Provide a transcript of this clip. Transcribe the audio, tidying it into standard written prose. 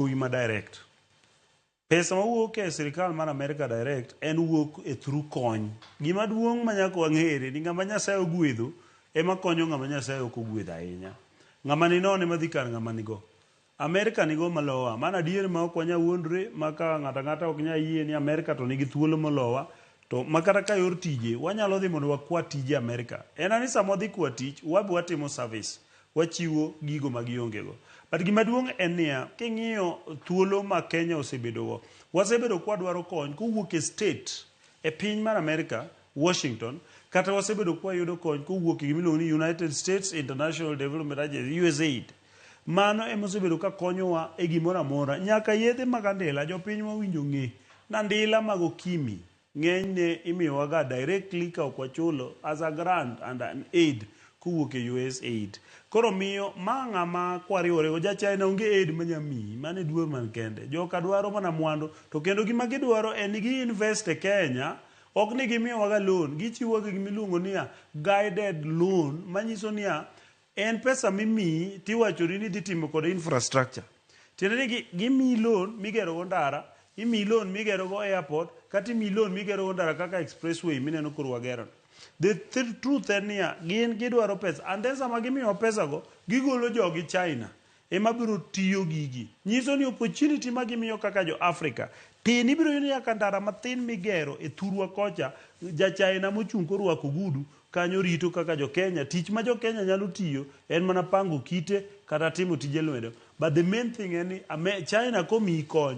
Gowi ma direct. Pesa mawuok e sirikal mar America direct en wuok e through kony. Gima duong' ma nyaka wang'ere ni ng'ama Nyasaye ogwedho ema konyo ng'ama Nyasaye ok ogwedho ahinya. Ng'ama ni nono ema dhi kar ng'ama nigo. Amerika nigo malowa. Mano adier ma ok wanyal wuondre ma ka ng'ato ang'ata ok nyal yie ni Amerika to nigi thuolo molowa to ma kata ka yor tije wanyalo dhi mondo wakwa tije Amerika. En ani sama wadhi kwa tich wabe watimo service. Wachiwo gigo ma gionge go. But gima duong' en niya, king'iyo thuolo ma Kenya osebedo go, wasebedo kwadwaro kony kowuok e state e piny mar Amerika, Washington, kata wasebedo kwayudo kony kowuok e gima iluongo ni United States International Development Agency, USAID. Mano ema osebedo ka konyowa e gimoro amora, nyaka yedhe mag andila, jopiny wawinjo ng'e ni andila mag okimi Ng'enyne imiyowaga directly ka ok wachulo as a grant and an aid kowuok e USAID. Koro miyo ma ng'ama kwariworego ja China onge aid manya miyi, mano e duol man kende. Joka dwaro mana mwandu to kendo gima gidwaro en ni gi invest e Kenya ok ni gimiyowaga loan, gichiwoga gima iluongo niya guided loan manyiso niya en pesa mimiyi tiwachoni ni idhi timo kode infrastructure. Tiende ni gimiyi loan migerogo ndara, imiyi loan migerogo airport, kata imiyi loan migerogo ndara kaka expressway mineno koro wagero. The truth en niya, gin gidwaro pesa and then sama gimiyowa pesa go, gigolo jogi China ema biro tiyo gigi. Nyiso ni opportunity ma gimiyo kaka jo Africa tin. Ibiro yudo nyaka ndara mathin migero e thurwa kocha, ja China mochung' korwako ogudu kanyo rito kaka jo Kenya. Tich ma jo Kenya nyalo tiyo en mana pango kite kata timo tije lwedo. But the main thing en ni China komiyi kony,